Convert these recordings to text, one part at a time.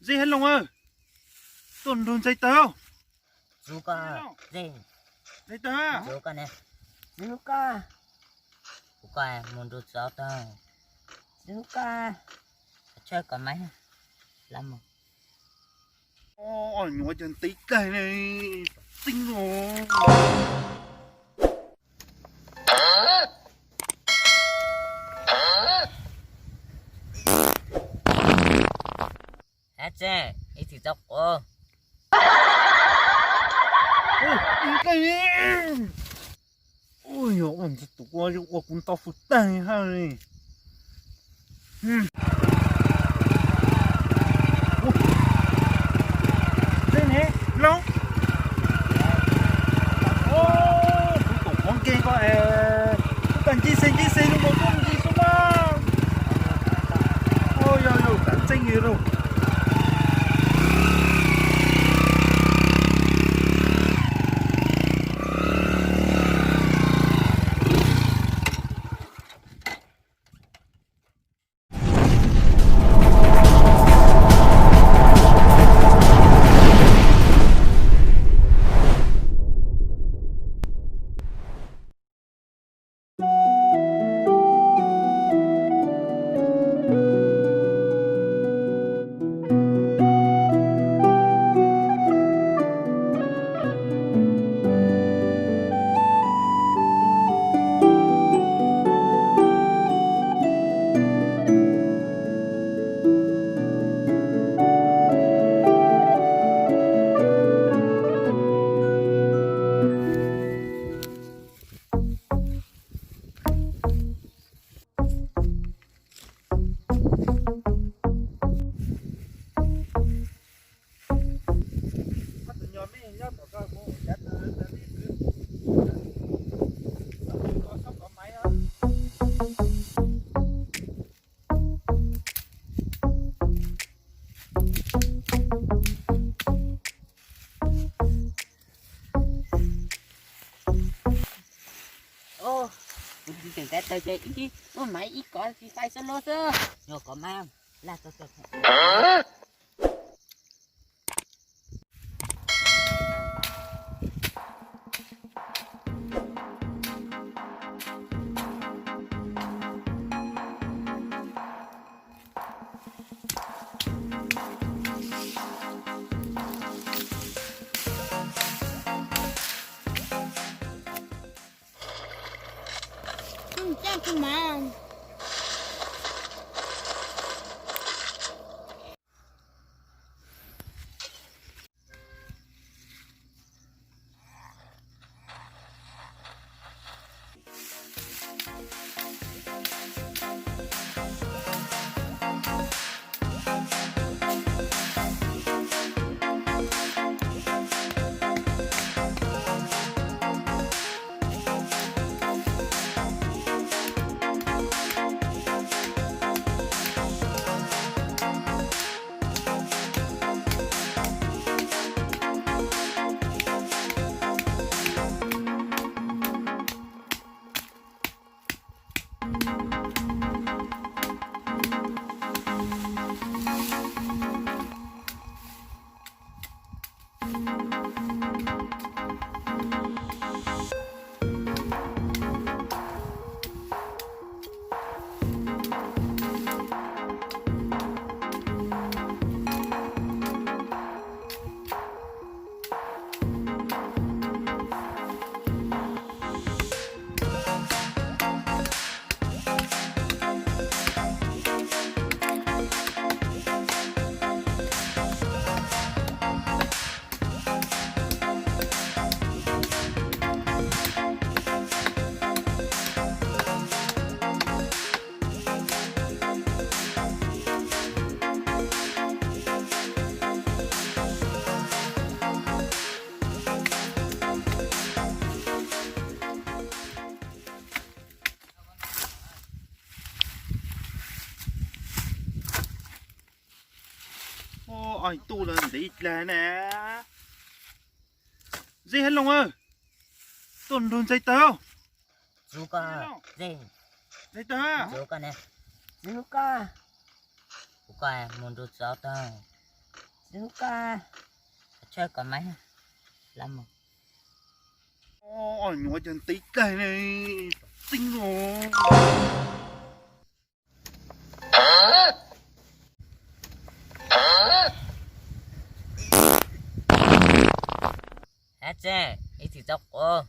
Zeb Hab Loos, tuaj nrug ntxais tawg. Txiv Hab Loos, ntxais tawg. Txiv Hab Loos, kuv mus nrug txiv tawg. Txiv Hab Loos, tsawg kov maiv lawm mus. Nyuam cov ntev tag ne, txeeb los. Dab tsi ib txwm txog quav? Ua ntxim tus ua ua kuv ntau fwj tag hab li. Ntxim ne, Loos. Kuv koom qhuav nkeeg koj es, kuv tas nce xes nce xes zoo nkaus tuaj nce xwb mas. Yog yog tas ntxeeb li lauj. Kuv tseem tab tawg ces ib muaj maiv ib kov tsis fais xwb luag xwb, yog kov maiv laj tau tau. Tuj los ntev dlag na. Zeb Hab Loos, tuaj nrug ntxais tawg. Ntxais tawg. Kuv mus nrug txiv tawg. Tub koj, tshawb kom maiv la mus. Nyuam cov ntiv daig ne, txeeb os. Ab tsi, ib txwm tso quav.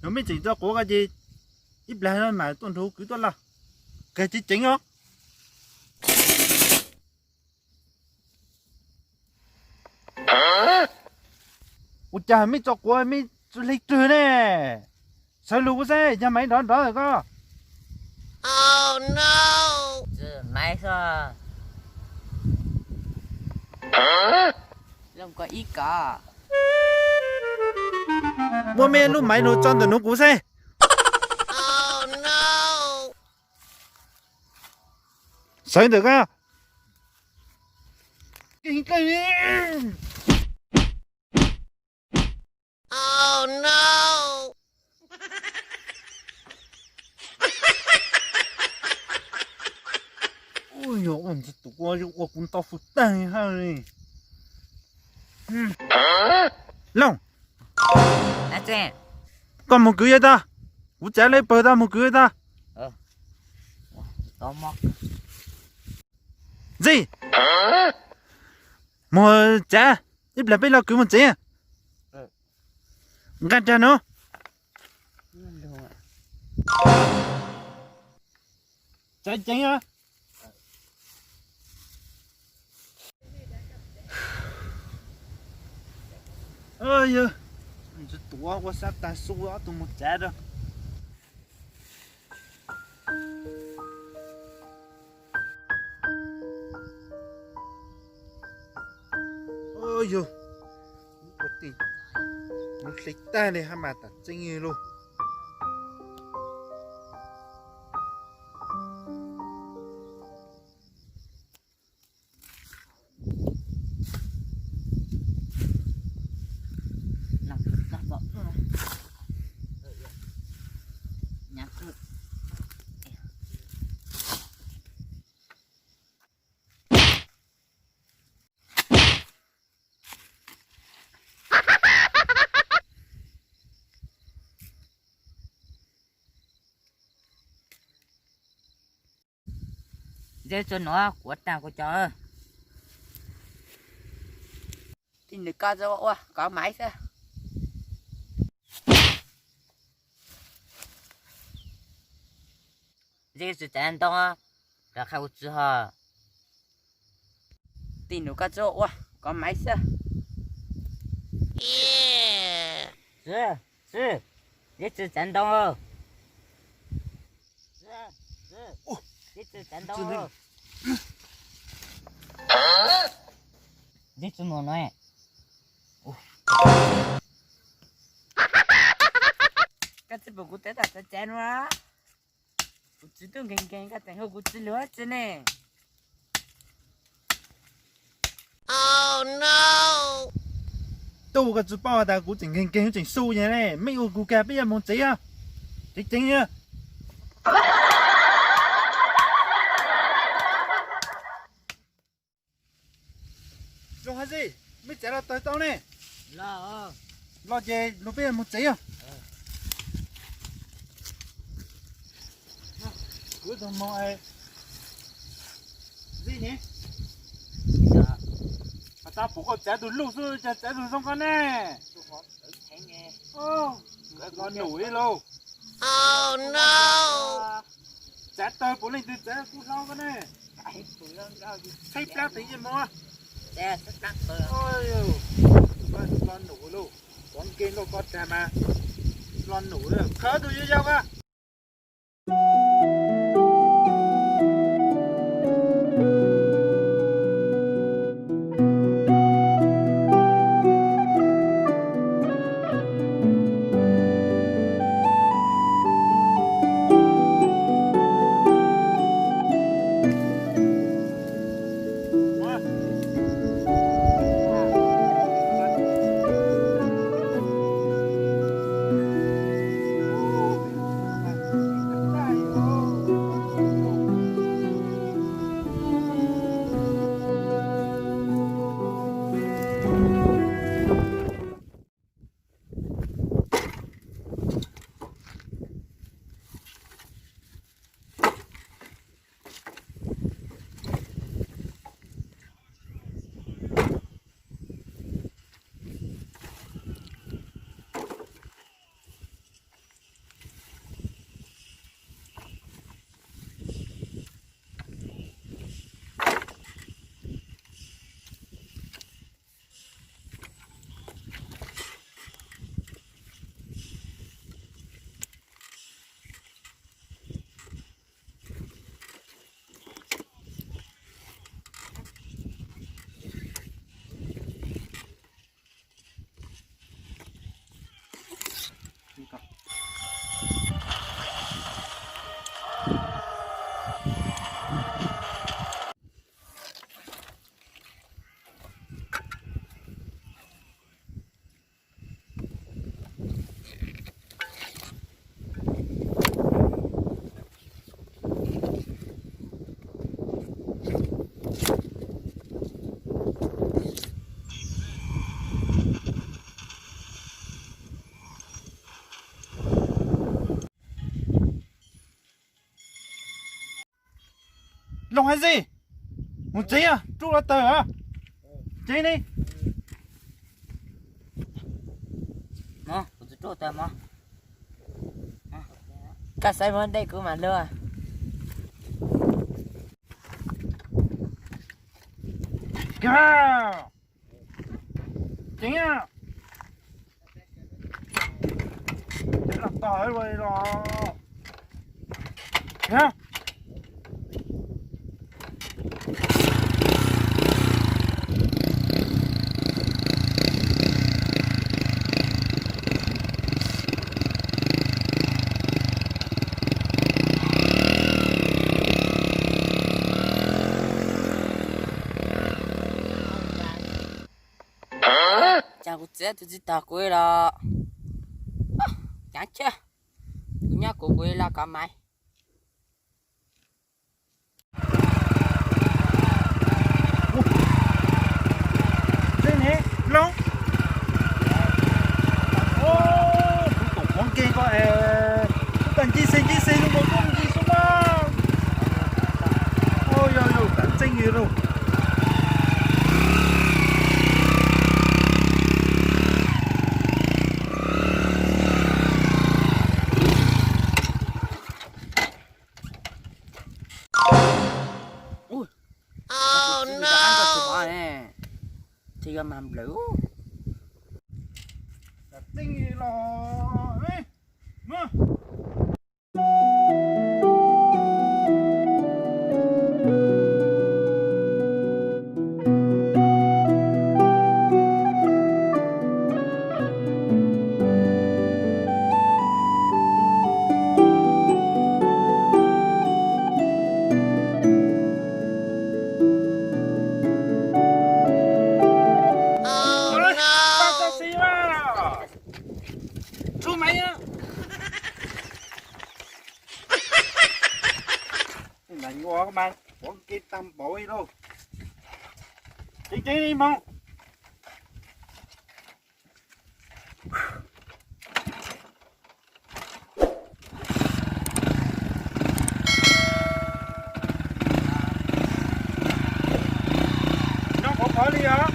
Yog mej tseem tso quav ko ces ib plag mam tuaj nrug kwv tuaj los. Kawg tseeb tseeb os. Ua cas mej tso quav mej tso hle rwg ne? Sawv lug kuv saib yog maiv nrov nrov koj. Maiv xwb. Lub ko ib kov. Muab mej lub maiv nuav tso ntawm nuav kuv saib. Sawv ntawm koj. Ua ntxiv tus ua ua kuv ntau fwj tag hab li. Looj, koj moog kwv yog tag, kuv tsav lawv pawg tag moog kwv yog tag. Ntxi, moog tsav, ib plag peb lo kwv moog tsev. Nqaj nraag nuav. Tsav ceev. Yog, tuav ua sab tag su ob tug moog tsav rau. Yog, ua tij, moog hle tag li hab mas tam tseeb lauj. Zeb txua nuav kuav taag kuv cov. Tij nws koj txua ua kov maiv xwb. Zeb tsi tsav ntoo, rov qha kuv tsi ho. Tij nws koj txua ua kov maiv xwb. Tsi, tsi, Zeb tsi tsav ntoo. Zeb tsi tsav ntoo. Zeb tsi nuav nuav. Koj tsi pum kuv teb tag tsav tsav nuav. Kuv tsi tub nkeeg nkeeg koj tseem hu kuv tsi lug tsi ne. Tub koj tsi paub has tas kuv tseem nkeeg nkeeg tseem su nyag ne, mej ua kuv kag peb yuav moog tsev os. Tseeb tseeb. Zoo hab Zeb, mej tsav los tawg tau ne. Los ces lug peb moog tsev os. Kuv tug moog Zeb ne. Has tas pum koj tsav tug luj xwb cas tsav tug zoo koj ne. Koj num ib lauj. Tsav tawg puav leej twg tsav kuj hlob koj ne. Tshaib plab tes yeej moog. Koj num lauj, pov nkeeg lauj koj tag mas. Lo num, khawv tug yau yau koj. Loo hais ntxiv, mus tsev, ruaj los tawm, tsev ne. Kuv tsis ruaj tawm mog. Koj saib muab dej kuv mam luaj. Tsev, tsev los tawm los. Cas kuv txiav tus tsis tog kuv los. Cav thiab, kuv nyob kuv kuv los kov maiv. Loo, kuv tom qhov nkeeg ko es, kuv tas nce xes nce xes zoo nkaus tuaj nce xwb mas. Yog yog tas txeeb li lauj. Ua, tsis yog mas nplawm. Txeeb los. Tso maiv, nyuam mas quav nkeeg tag npaum li lauj. Ceev ceev li mus. Nyob qhov qhov li os.